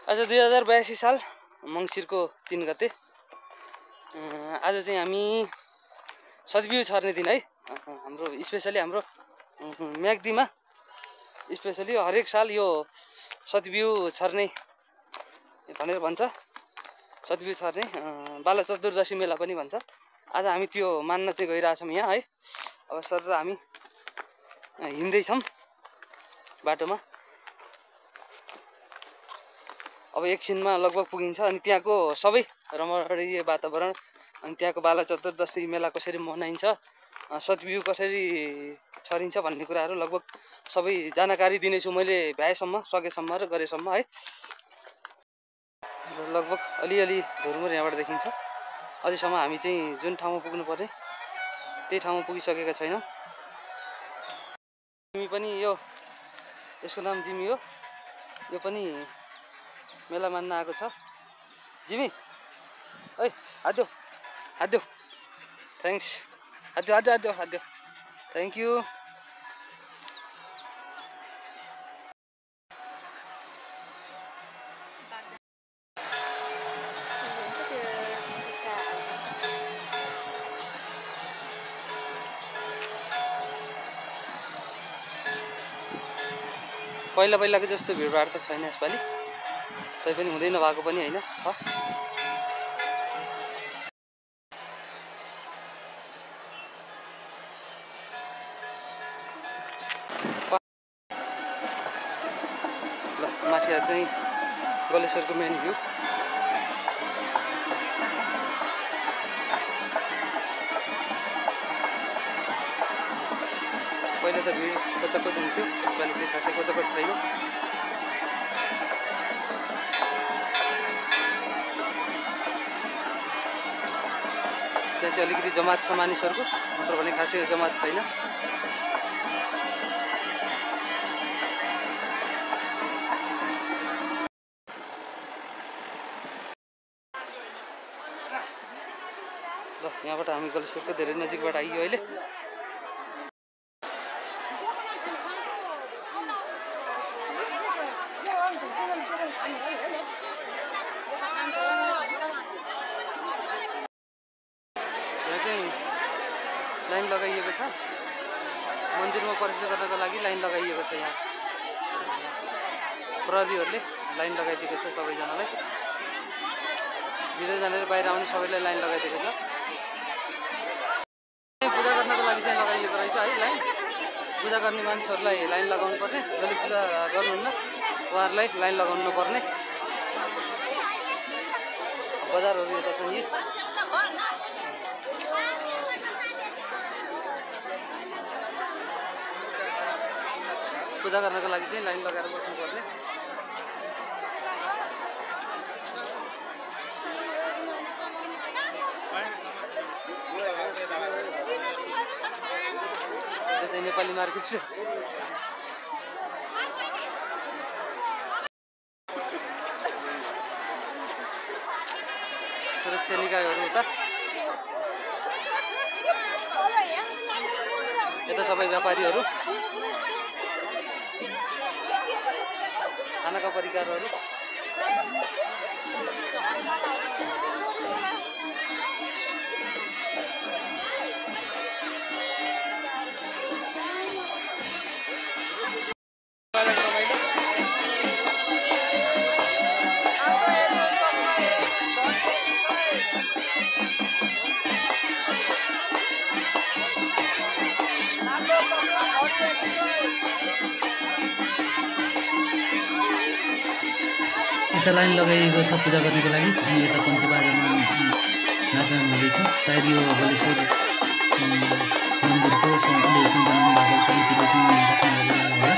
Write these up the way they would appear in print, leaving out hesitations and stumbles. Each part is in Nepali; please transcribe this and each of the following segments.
आज 2082 साल मङ्सिरको 3 गते। आज चाहिँ हामी सतबिउ छर्ने दिन है। हाम्रो स्पेसली हाम्रो म्याग्दीमा स्पेसली हरेक साल यो सतबिउ छर्ने भनेर भन्छ। सतबिउ छर्ने बाला चतुर्दशी मेला पनि भन्छ। आज हामी त्यो मान्न चाहिँ गइरहेछौँ यहाँ है। अब सर हामी हिँड्दैछौँ बाटोमा। अब एकछिनमा लगभग पुगिन्छ। अनि त्यहाँको सबै रमणीय वातावरण, अनि त्यहाँको बाला चतुर्दशी मेला कसरी मनाइन्छ, सतबिउ कसरी छरिन्छ भन्ने कुराहरू लगभग सबै जानकारी दिनेछु मैले भ्याएसम्म, सकेसम्म र गरेसम्म है। लगभग अलिअलि धुरमुर यहाँबाट देखिन्छ। अझैसम्म हामी चाहिँ जुन ठाउँमा पुग्नु पर्ने त्यही ठाउँमा पुगिसकेका छैनौँ। जिमी पनि यसको नाम जिमी हो। यो पनि मेला मान्न आएको छ। जिमी ओइ हात देऊ, हात देऊ। थ्याङ्क्स। हात देऊ, हात देऊ, हात देऊ, हात देऊ। Thank you. पहिलाको जस्तो भिडभाड त छैन यसपालि, तैपनि हुँदै नभएको पनि होइन, छ। ल माथि चाहिँ गलेश्वरको मेन भ्यू। पहिला त भिड कोचकोच हुन्थ्यो, यसपालि चाहिँ खासै कोचकोच छैन। त्यहाँ चाहिँ अलिकति जमात छ मानिसहरूको, नत्र भने खासै जमात छैन। ल यहाँबाट हामी गलेश्वरको धेरै नजिकबाट आइयो अहिले। लाइन लगाइएको छ। मन्दिरमा प्रवेश गर्नको लागि लाइन लगाइएको छ। यहाँ प्रहरीहरूले लाइन लगाइदिएको छ सबैजनालाई। भित्र जानेर बाहिर आउने सबैलाई लाइन लगाइदिएको छ। पूजा गर्नको लागि चाहिँ लगाइएको रहेछ है लाइन। पूजा गर्ने मानिसहरूलाई लाइन लगाउनु पर्ने, जसले पूजा गर्नुहुन्न उहाँहरूलाई लाइन लगाउनु नपर्ने। बजारहरू यता छन्। यी पूजा गर्नको लागि चाहिँ लाइन लगाएर बस्नुपर्ने। यो चाहिँ नेपाली मार्केट छ। सुरक्षा निकायहरू उता, यता सबै व्यापारीहरू, खानाका परिकारहरू। यता लाइन लगाइएको छ पूजा गर्नको लागि। अनि यता पञ्चे बाजामा नाचगान हुँदैछ। सायद यो गलेश्वर मन्दिरको समितिले बनाउनु भएको समितिले राख्नु भएको होला।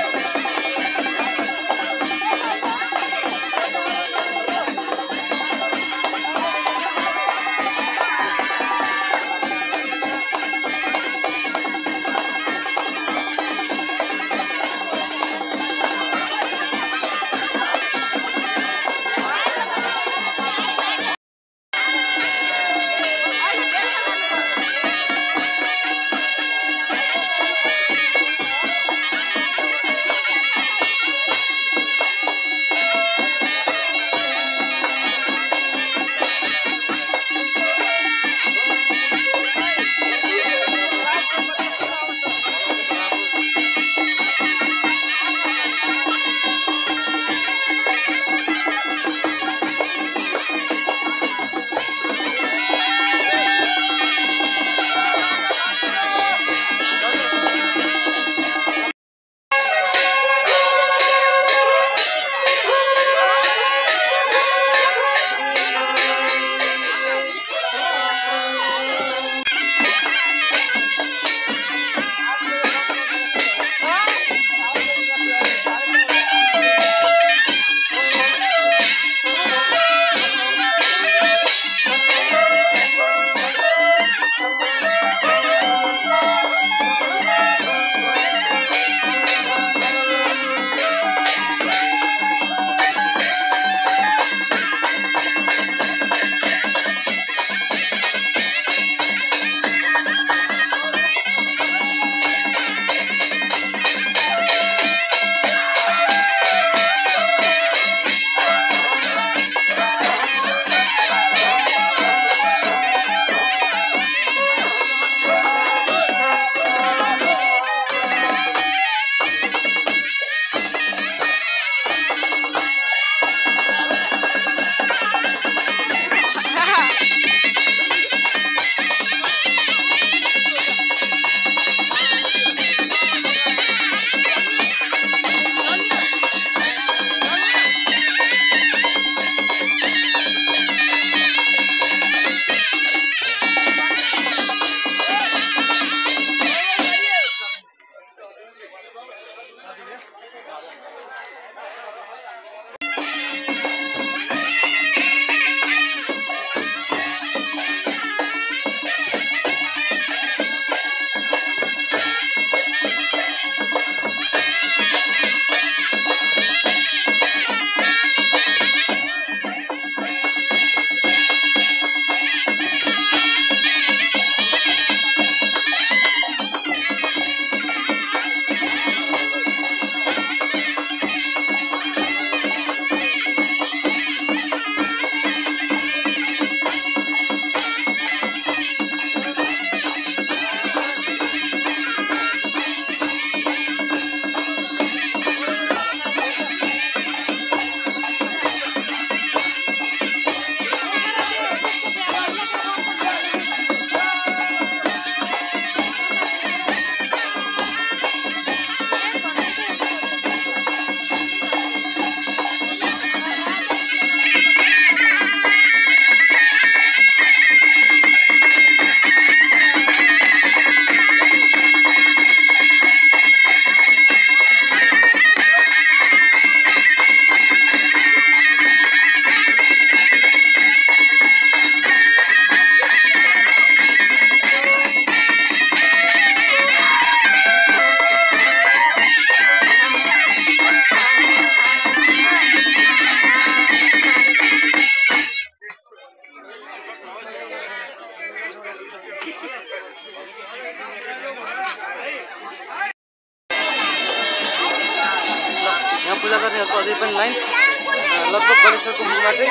लगभग गलेश्वरको मुखबाटै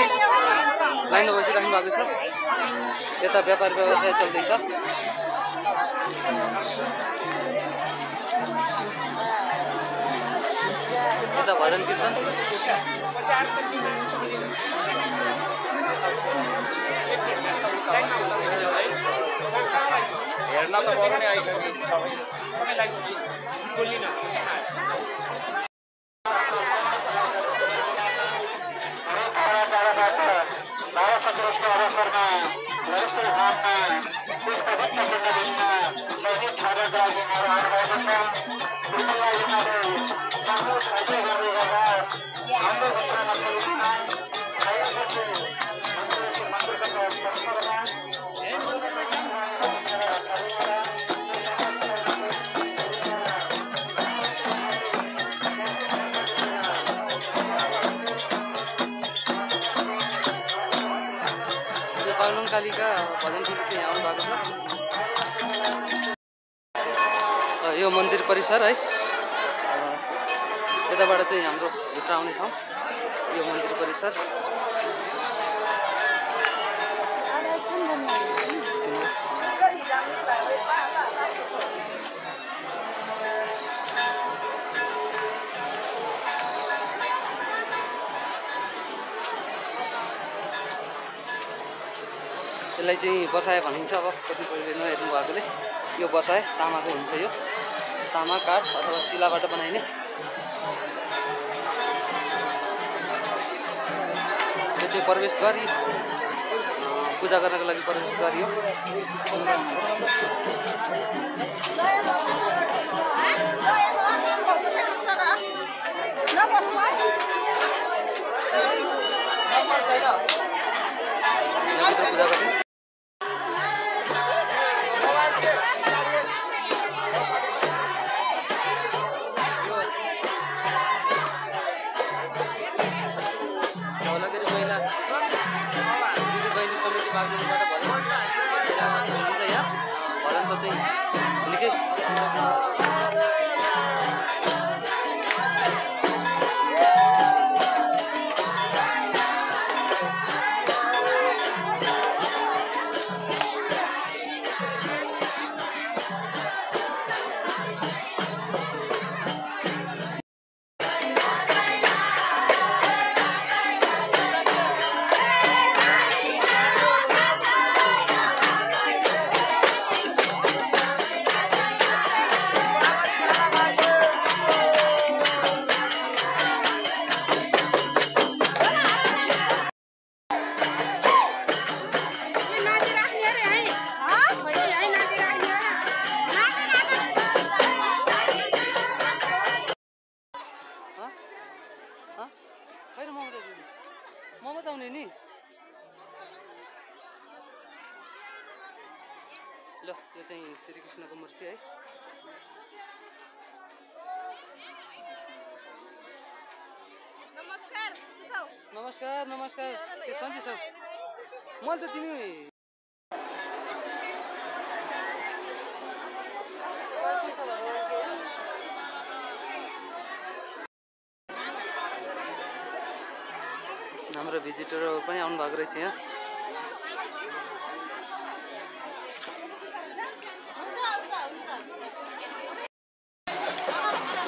लाइनमा बसिराख्नु भएको छ। यता व्यापार व्यवसाय चल्दैछ। यता भजन कीर्तन। हेर्न त बरु नै आइसक्यो सबैलाई बोलिन। कालिका भजन टोली चाहिँ आउनु भएको छ। यो मन्दिर परिसर है। यताबाट चाहिँ हाम्रो भित्र आउने ठाउँ यो मन्दिर परिसर। यसलाई चाहिँ बसाए भनिन्छ। अब कतिपयले नहेर्नु भएकोले यो बसाए तामाको हुन्छ। यो तामा काठ अथवा शिलाबाट बनाइने। यो चाहिँ प्रवेशद्वार, पूजा गर्नको लागि प्रवेशद्वार यो। यहाँभित्र पूजा गर्ने। मोमो त आउने नि। ल यो चाहिँ श्रीकृष्णको मूर्ति है। नमस्कार नमस्कार। के सन्चै छौ? मैले त तिमी हाम्रो भिजिटरहरू पनि आउनु भएको रहेछ यहाँ।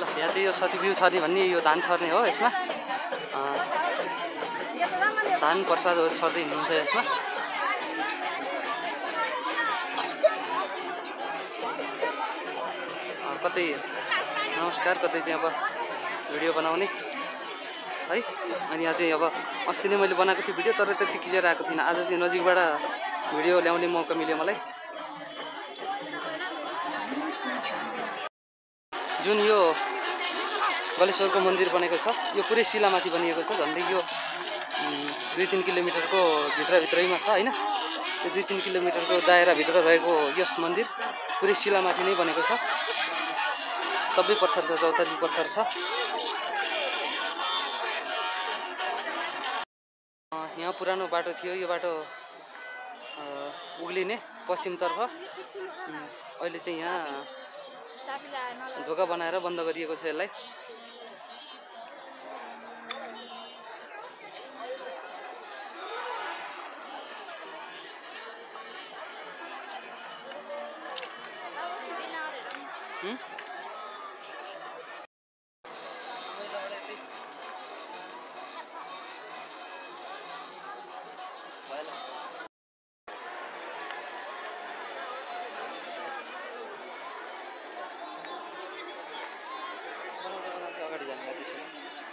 ल यहाँ चाहिँ यो सतीबिउ छर्ने भन्ने यो धान छर्ने हो। यसमा धान प्रसादहरू छर्दै हिँड्नुहुन्छ यसमा। कतै नमस्कार, कतै चाहिँ अब भिडियो बनाउने है। अनि यहाँ चाहिँ अब अस्ति नै मैले बनाएको थिएँ भिडियो, तर त्यति क्लियर आएको थिएन। आज चाहिँ नजिकबाट भिडियो ल्याउने मौका मिल्यो मलाई। जुन यो गलेश्वरको मन्दिर बनेको छ यो पुरै शिलामाथि बनिएको छ। झन्डै यो 2-3 किलोमिटरको भित्रैमा छ हैन। यो 2-3 किलोमिटरको दायराभित्र रहेको यस मन्दिर पुरै शिलामाथि नै बनेको छ। सबै पत्थर छ, चौतर्फी पत्थर छ। यहाँ पुरानो बाटो थियो। यो बाटो उक्लिने पश्चिमतर्फ। अहिले चाहिँ यहाँ ढोका बनाएर बन्द गरिएको छ यसलाई। अगाडि जानु त्यसो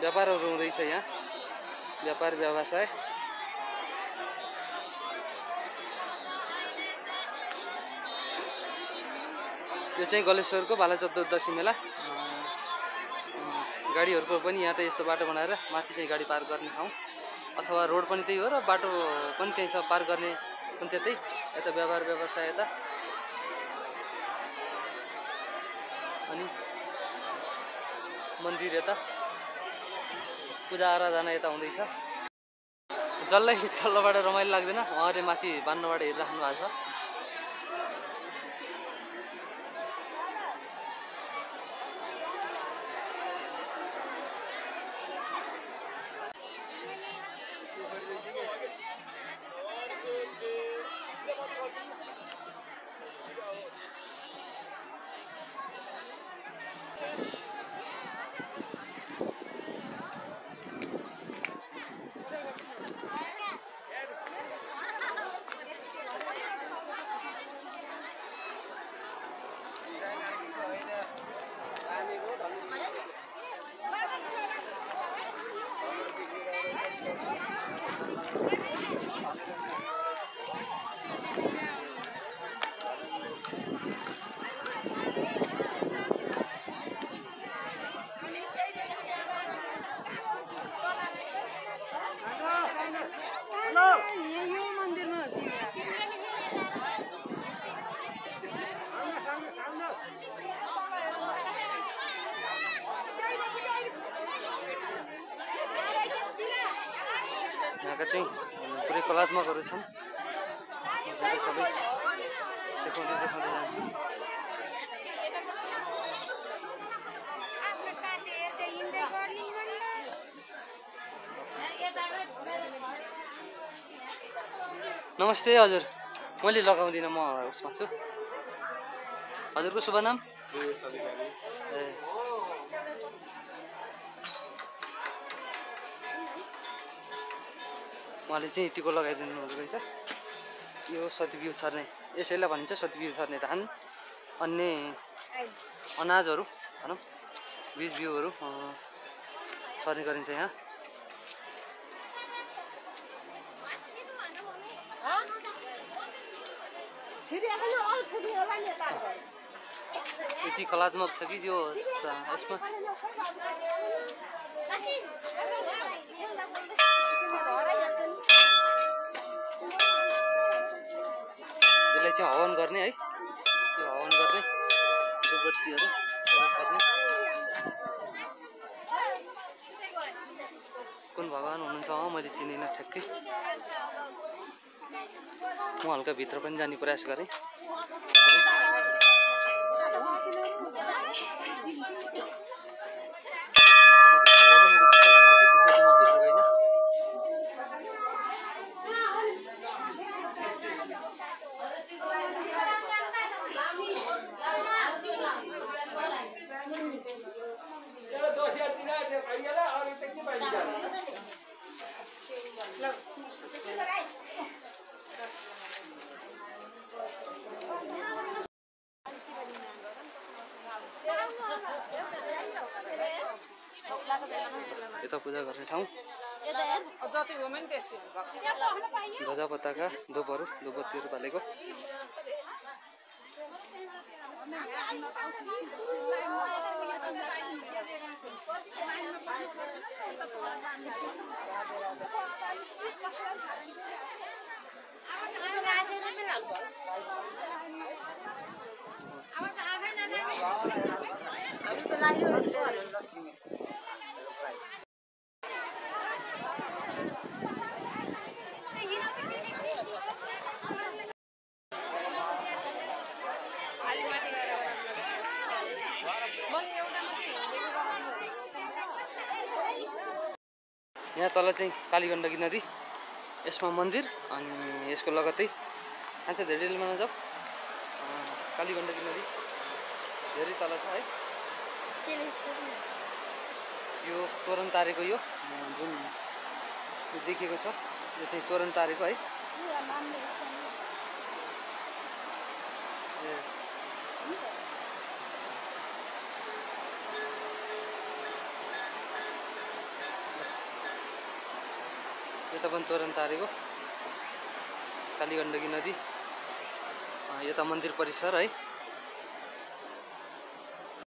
व्यापारहरू हुँदैछ यहाँ व्यापार व्यवसाय यो चाहिँ गलेश्वरको बाला चतुर्दशी मेला गाडीहरूको पनि यहाँ त यस्तो बाटो बनाएर माथि चाहिँ गाडी पार्क गर्ने ठाउँ अथवा रोड पनि त्यही हो र बाटो पनि त्यही छ पार्क गर्ने पनि त्यतै यता व्यापार व्यवसाय यता अनि मन्दिर यता पूजा आराधना यता हुँदैछ जसलाई तल्लोबाट रमाइलो लाग्दैन उहाँहरूले माथि बान्नबाट हेरिराख्नु भएको छ यहाँका चाहिँ पुरै कलात्मकहरू छन् सबै देखाउँदै जान्छु नमस्ते हजुर मैले लगाउँदिनँ म उसमा छु हजुरको शुभ नाम ए उहाँले चाहिँ टिको लगाइदिनु हुँदो रहेछ यो सतबिउ छर्ने यसैलाई भनिन्छ सतबिउ छर्ने धान अन्य अनाजहरू भनौँ बीज बिउहरू छर्ने गरिन्छ यहाँ यति कलात्मक छ कि त्यो यसमा यसलाई चाहिँ हवन गर्ने है यो हवन गर्ने धुपबत्तीहरू गर्ने कुन भगवान हुनुहुन्छ मैले चिनिनँ ठ्याक्कै म हल्का भित्र पनि जाने प्रयास गरेँ यता पूजा गर्ने ठाउँ ध्वजा पताका धुपहरू धुपबत्तीहरू बालेको यहाँ तल चाहिँ कालीगण्डकी नदी, यसमा मन्दिर अनि यसको लगत्तै खान्छ धेरै डिटेलमा नजाऊ। कालीगण्डकी नदी धेरै तल छ है। यो तोरण तारेको यो जुन देखिएको छ यो चाहिँ तोरण तारेको है। यता पनि तोरण तारेको कालीगण्डकी नदी, यता मन्दिर परिसर है।